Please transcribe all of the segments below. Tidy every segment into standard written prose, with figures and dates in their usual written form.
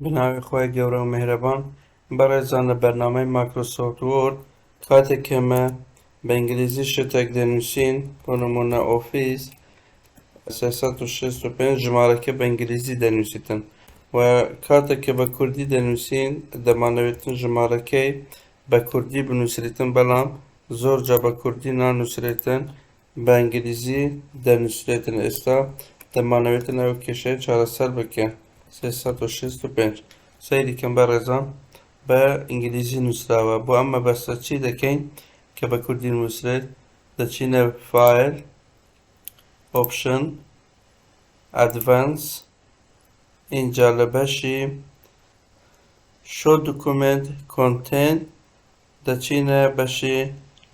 بەناوی خوای گەورە و میهرەبان. بەڕێزان لە بەرنامەی Microsoft Word کاتێک ئێمە بە ئینگلیزی شتێک دەنووسین، بۆ نمونە Office 365، ژمارەکە بە ئینگلیزی دەنووسیتن و کاتێک کە بە کوردی دەنووسین دەمانەوێتن ژمارەکەی بە کوردی بنووسریتن، بەڵام زۆر جا بە کوردی نانووسرێتن، بە ئینگلیزی دەنووسرێتن. ئێستا دەمانەوێتن ئەو کێشەیە چارەسەر بکەین. 365 سەیری کەم بەڕێزان، بە ئینگلیزی نووسراوە. بۆ ئەم مەبەستە چی دەکەین کە بە کوردی نووسرێت؟ دەچینە File، Option، Advanced، ئینجا لە بەشی Show Document Content دەچینە بەشی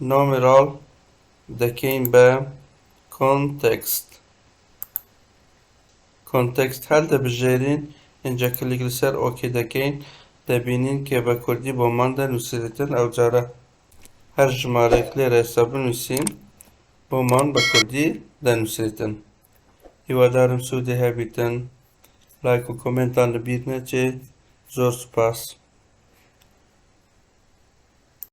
Numeral، دەکەین بە Context. Context هەڵدەبژێرین، ئینجا کلیک لەسەر OK دەکەین، دەبینین کە بە کوردی بۆمان دەنووسرێتن. ئەوجارە هەر ژمارەیەک لێرە ئێستا بنووسین بۆمان بە کوردی دەنووسرێتن. هیوادارم سوودی هەبیتن. لایک و comment تان لەبیر نەچێ. زۆر سوپاس.